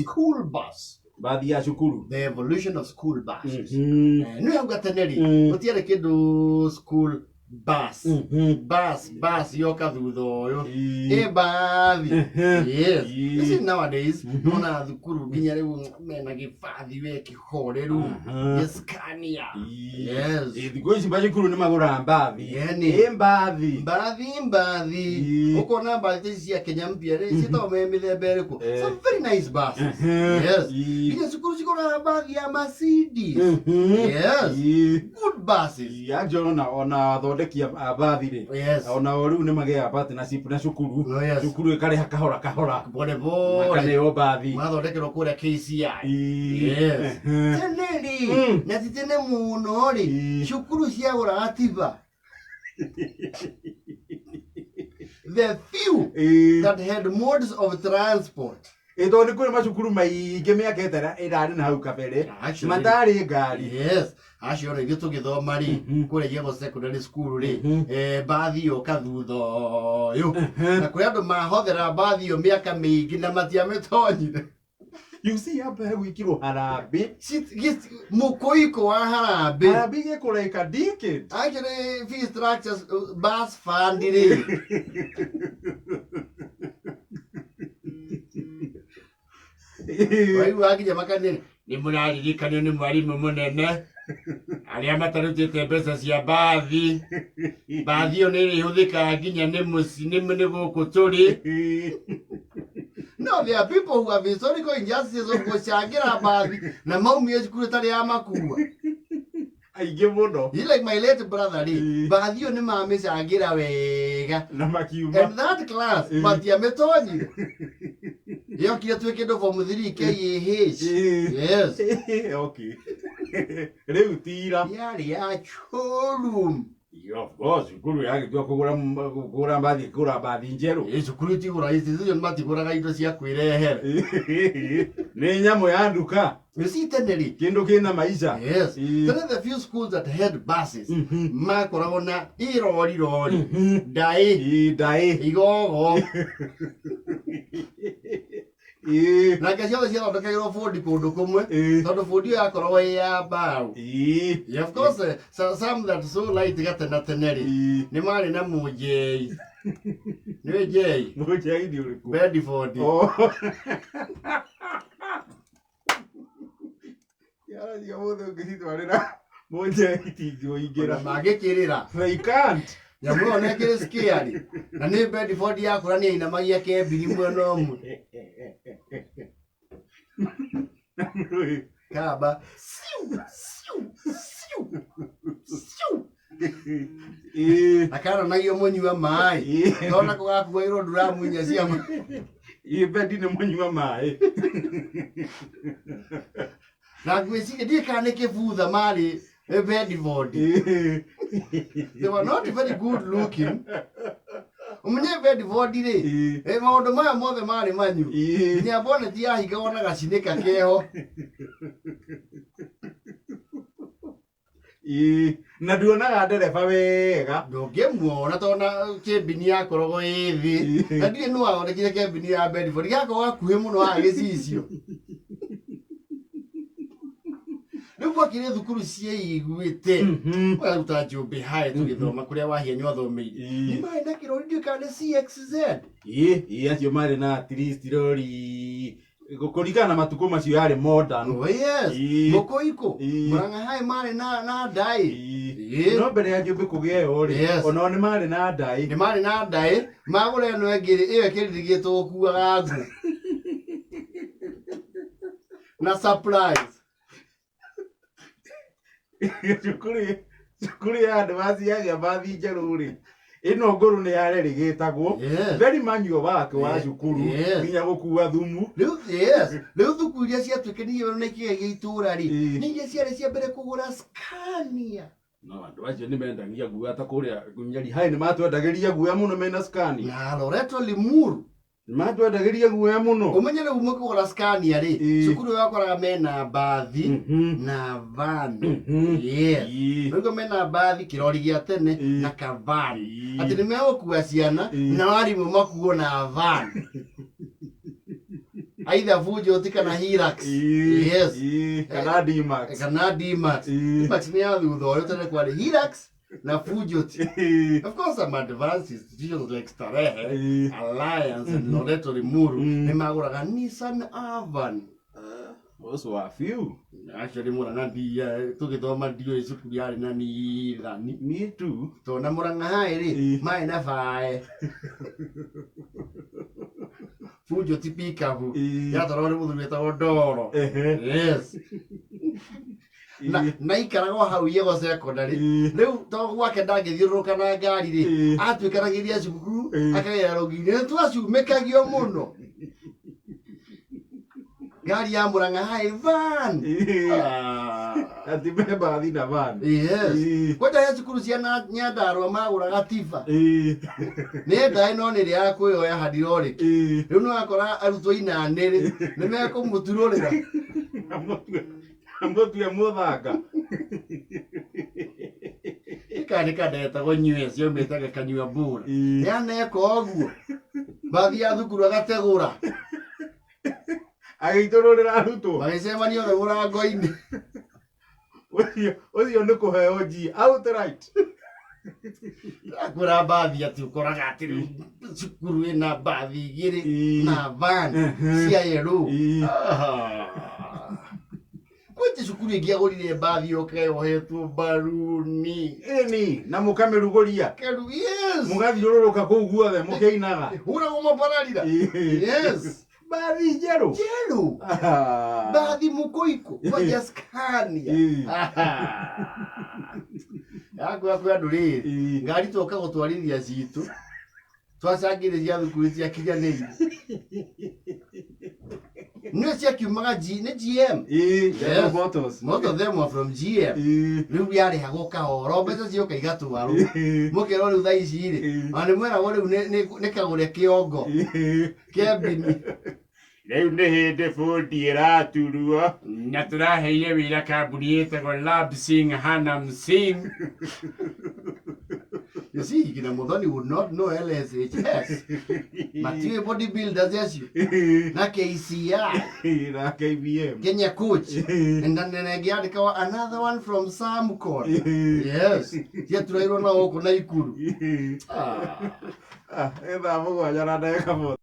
School bus. Mbathi ya cukuru. The evolution of school buses. Nĩ hau gatene rĩ, gũtiarĩ kĩndũ school bus. Bus, bus yoka thutha ũyũ. Ĩ mbathi. Yes. You see nowadays, nona thukuru nginya rĩu mena gĩbathi we kĩhoreru. Gĩskania. Yes. Thikũ ici macukuru nĩ magũraga mbathi. Yani. Ĩ mbathi. Mbathi mbathi. Ũkona mbathi ta ici cia Kenya mpya rĩ, ciĩtagwo me mĩthemba ĩrĩkũ? Some very nice buses. Yes. Nginya cukuru cigũraga mbathi ya Mercedes. Yes. Good buses. Anjo ona athondeki a mbathi rĩ, ona o rĩu nĩ magĩaga partnership na cukuru. Oh, yes. Cukuru ĩkarĩha kahora kahora. Pole pole. Makaneo mbathi. Magathondekerwo kũrĩa KCI. Yes. Tene rĩ, na ti tene mũno rĩ, cukuru ciagũraga tiba. The few that had modes of transport. Ĩ tondũ nĩ kũrĩ macukuru maingĩ mĩaka ĩrarĩ na hau kabere Actually, matarĩ ngari. Yes. Acio ona ithuĩ tũgĩthoma rĩ, kũrĩa Yebo Secondary School rĩ, mbathi yoka thutha ũyũ. Na kũrĩ andũ mahothera mbathi ĩyo mĩaka mĩingĩ na matiamĩtonyire. You see hapa gwĩkĩrwo harambĩ. Mũkũikũ wa harambĩ. Harambĩ igĩkwo like a decade. Actually, fee structures, bus fund rĩ. Waigua nginya makanitha nĩ mũraririkanio nĩ mwarimũ mũnene arĩa matarutĩte mbeca cia mbathi. Mbathi ĩyo nĩ ĩrĩhũthĩkaga nginya nĩ mũciĩ nĩ gũkũ tũrĩ. No, there are people who have historical injustices of gũcangĩra mbathi na maumire cukuru ĩtarĩ ya makua. Aingĩ mũno. He like my late brother rĩ, mbathi ĩyo nĩ mamĩcangĩra wega. Na makiuma. And that class matiamĩtonyire. Yokire twĩ kĩndũ form 3 KAH. Yes. Okay. Rĩu tira. Yarĩ ya showroom. Yeah, of course, cukuru yagĩtua kũgũra mbathi kũgũra mbathi njerũ. Ĩ cukuru itigũra institution matigũraga indo cia kwĩrehera. Nĩ nyamũ ya nduka. You see tene rĩ. Kĩndũ kĩna maica. Yes. Tene the few schools that had buses makoragwo na irori rori, ndaĩ, Ĩ, ndaĩ. igogo. Na nga ciothe ciathondekagĩrwo bũndi kũndũ kũmwe tondũ bũndi ĩyo yakoragwo ĩ ya mbaũ. Yeah, of course, some that so light gatena tene rĩ, nĩ marĩ na mũnjei. Nĩũĩ njei? Mũnjei nĩ ũrĩkũ? Bedford. Oh. Ciana cia mũthĩ ũngĩcitwarĩra mũnjei itingĩũingĩra. Ona mangĩkĩrĩra. They can't. Nyamũ ĩyo nĩ ĩkĩrĩ scary. Na nĩ Bedford yakũra nĩ yainamagia kembiri mwena ũmwe. Kamba. Siu, siu, siu, siu. Na karanagio mũnyua maĩ. Tona kũgakuairwo nduramu inya cia Ĩ bendi nĩ mũnyua maĩ. Na ngwĩciria ndiũĩ kana nĩ kĩbutha marĩ Bedford. They were not very good looking. Ũmenye Bedford rĩ, maũndũ maya mothe marĩ manyu. Nginya bonnet yahingagwo na gacinĩka keho. Ĩĩ, na nduonaga ndereba wega. Ndũngĩmuona tondũ na kĩmbini yakoragwo ĩ thĩ. Na ndiũĩ nũ wathondekire kĩmbini ya Bedford. Gĩakoragwo hakuhĩ mũno haha gĩcicio. Rĩu gwakĩrĩ thukuru ciĩiguĩte. Ũgaruta Njũmbĩ High tũgĩthoma kũrĩa Wahianyũ athomeire. Nĩ marĩ na kĩrori ndiũĩ kana nĩ CXZ. Ĩĩ, ĩĩ, acio marĩ na at least rori kũringana na matukũ macio yarĩ modern. Oh yes. Mũkũikũ. Mũrang'a High marĩ na ndaĩ. No mbere ya Njũmbĩ kũgĩa ĩyo rĩ, onao nĩ marĩ na ndaĩ. Nĩ marĩ na ndaĩ, magũra ĩno ĩngĩ rĩ, ĩyo ĩkĩririgĩtwo gũkuaga ngũ. Na supplies. Cukuru ya advance yagĩa mbathi njerũ rĩ, ĩno ngũrũ nĩ yarerĩgĩtagwo. Very manual work wa cukuru, nginya gũkua thumu. Rĩu, yes. Rĩu thukuru iria ciatuĩkanĩirie werũ na ikĩgegia itũũra rĩ, nĩ iria ciarĩ cia mbere kũgũra Scania. No andũ acio nĩ mendagia guoya ta kũrĩa Nyeri High nĩ matwendagĩria guoya mũno mena Scania. Na Loreto Limuru. Nĩ matwendagĩria guoya mũno. Ũmenye rĩu mũkĩgũra Scania rĩ, cukuru ĩyo wakoraga mena mbathi na van. Yes. Rĩu mena mbathi, kĩrori gĩa tene na kavan. Atĩ nĩ megũkua ciana na arimũ makuo na van. Either Fuji kana Hilux. Yes. Kana D-Max. Kana D-Max. D-Max nĩ ya thutha ũyũ, tene kwarĩ Hilux na Fuji. Of course, some advanced institutions like Starehe, Alliance and Loreto Limuru nĩ magũraga Nissan Urvan. Those were few. Actually, Murang'a ndia tũgĩthoma ndiũĩ cukuru yarĩ na Nissan. Me too. Tona Murang'a High rĩ, marĩ na bae Fuji ti pickup yatwaragwo nĩ mũthuri wetagwo Ndoro. Yes. Na naikaraga o hau Yego Secondary. Rĩu to gwake ndangĩthiũrũrũka na ngari rĩ, atuĩkanagĩria cukuru akagera rũgiri, nĩ twacumĩkagio mũno ngari ya Murang'a High van. Ah. Ati me bathi na van. Yes. Kwenda ya cukuru cia Nyandarua magũraga tiba nĩ ndaĩ, no nĩ rĩa ya kwĩyoya hydraulic. Rĩu nĩ wakora arutwo inanĩrĩ nĩ mekũmũturũrĩra. Amũtue mũthanga. Kana kandetagwo nyue ciaumĩte gakanyua mbura. Yaneka ũguo bathi ya thukuru agategũra. Agĩitũrũrĩra arutwo. Magĩcemania othe mũrango-inĩ. Ũcio nĩ kũheo G outright. Akwĩra mbathi atĩ ũkoraga atĩ rĩu cukuru ĩna mbathi igĩrĩ na van cia yellow. Kwĩnje cukuru ĩngĩ agũrire mbathi yoka yohetwo mbaruni. Ĩni na mũkamĩrugũria. Keru, yes. Mũgathiũrũrũka kũu guothe mũkĩinaga. Huragwo mabararira. Yes. Mbathi njerũ. Njerũ. Mbathi mũkũikũ kwanja Scania. Yakwĩra kwĩ andũ rĩrĩ, ngari twoka gũtwarithia citũ twacangĩre cia thukuru ciakinyanĩire nĩo ciakiumaga G, nĩ GM. General Motors. Most of them were from GM. Rĩu yarĩhagwo kahoro, mbeca cioka igatwarwo. Mũkerwo rĩu thaa ici rĩ, ona nĩ mweragwo rĩu nĩ kagũre kĩongo kĩambini. Rĩu nĩ hĩndĩ bundi ĩraturwo na tũraheire wĩra kambuni ĩtagwo Lab Singh Hanam Singh. You see, kina Muthoni would not know LSHS. Matiũĩ bodybuilders acio na KCI. Na KBM. Kenya Coach. And then ĩngĩandĩkawa another one from Samcon. Yes. Ciaturairwo na gũkũ na Ikuru. Ah. Ah, thaa 7 na ndagĩka